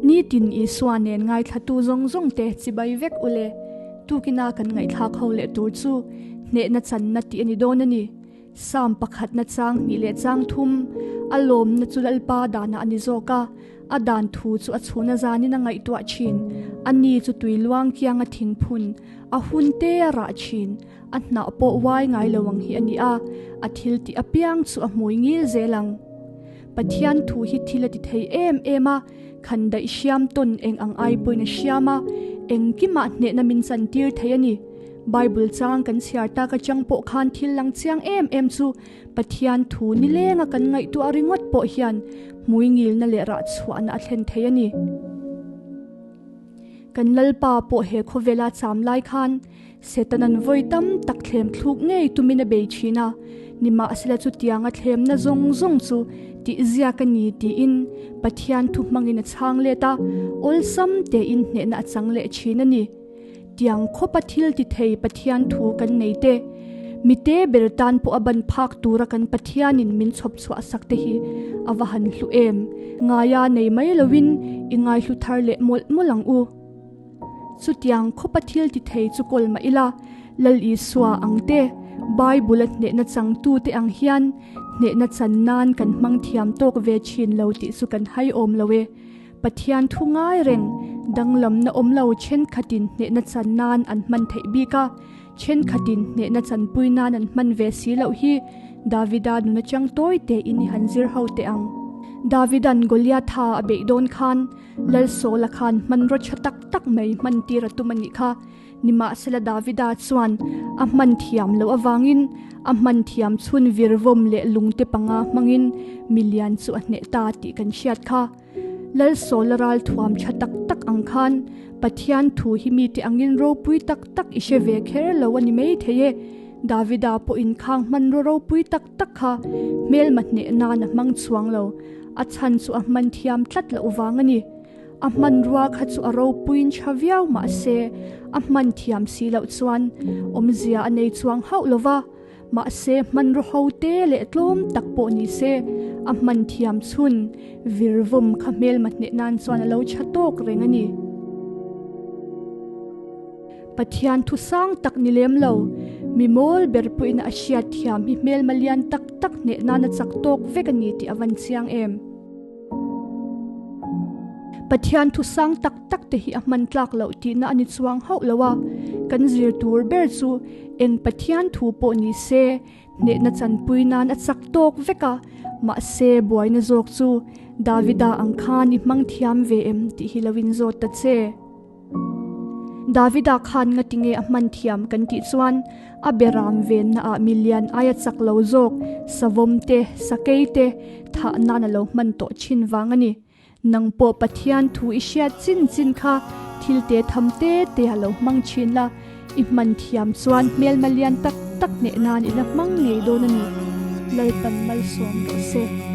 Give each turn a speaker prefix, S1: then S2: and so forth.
S1: Nitin Isua nen ngaithlatu zawng zawng te chibai vek ule. Tukina kan ngaihthlak ho leh tur chu hnehna channa tih a ni dawn a ni. Psalm pakhatna chang hnih leh chang thum, A lawmna chu Lalpa danah a ni zawk a, a dan thu chu a chhuna zanin a ngaihtuah thin. Ani chu tui luang kianga thingphun, a hun te a rah thin. A hnah pawh uai ngai lo ang hi a ni a, a thil tih apiang chu a hmui ngil zel ang. Pathian thu hi thil a ti thei em em a, khan daih hriam tawn eng ang ai pawhin a hriam a, engkimah hnehna min chantir thei a ni. Bible chang kan chhiar tak atang pawh khan thil lang chiang em em chu Pathian thu nilenga kan ngaihtuah ringawt pawh hian hmui ngilna leh rah chhuahna a thlen thei a ni. Kan Lalpa pawh he khawvela cham lai khan Setanan vawi tam tak thlem thluk ngei tumin a bei thin a, nimahsela chutianga thlemna zawng zawng chu tihziak a ni tiin Pathian thu hmangin a chhang let a, awlsam tein hnehna a chang leh thin a ni. Tiang khawpa thil ti thei Pathian thu kan nei te, mite ber tan pawh a ban phak tura kan Pathianin min chhawp chhuah sak te hi a va han hlu em! Ngaia nei mai loin i ngaihlu thar leh mawlh mawlh ang u. Chutiang khawpa thil ti thei chu kawl mah ila, Lal Isua ang te, Bible-a hnehna changtute ang hian hnehna chan nan kan hmang thiam tawk ve thin lo tih chu kan hai awm lo e. Pathian thu ngai reng, danglamna awm lo thenkhatin hnehna chan nan an hman theih bik a, thenkhatin hnehna chanpui nan an hman ve si loh hi Davida nun atang tawi tein i han zir ho teh ang. Davida'n Goliatha a beih dawn khan Lalsawla khan hmanraw tha tak tak mai hman tir a tum a nih kha. Nimahsela Davida chuan a hman thiam loh avangin a hman thiam chhun virvawm leh lungte panga hmangin milian chu a hneh ta tih kan hriat kha. Lalsawla ral thuam tha tak tak ang khan Pathian thu hi mite angin ropui tak tak i hre ve kher lo a ni mai thei e. Davida pawhin khang hmanraw ropui tak tak kha hmelma hneh nan a hmang chuang lo. A chhan chu a hman thiam tlat loh vang a ni. A hmanrua kha chu a ropuiin tha viau mah se, a hman thiam si loh chuan awmzia a nei chuang hauh lo va. Mahse, hmanraw ho te leh tlawm tak pawh ni se, a hman thiam chhun virvawm kha hmelma hneh nan chuan a lo tha tawk reng a ni. Pathian thu sang tak ni lem lo, mi mawl ber pawhin a hriat thiam hi hmelma lian tak tak hneh nan a chak tawk vek a ni tih a van chiang em. Pathian thu sang tak tak te hi a hman tlak loh tihna a ni chuang hauh lo a, kan zir tur ber chu eng Pathian thu pawh ni se, hnehna chanpui nan a chak tawk vek a, mahse buaina zawk chu Davida ang khan i hmang thiam ve em tih hi lo inzawt ta che. Davida khan ngatinge a hman thiam kan tih chuan a beram venna ah milian aia chak lo zawk savawm te, sakei te thah nan a lo hman tawh thin vang a ni. Nang pawh Pathian thu i hriat chin chin kha thil te tham te te a lo hmang thin la, i hman thiam chuan hmelma lian tak tak hneh nan i la hmang ngei dawn a ni. Lalpan malsawm rawh se. Amen.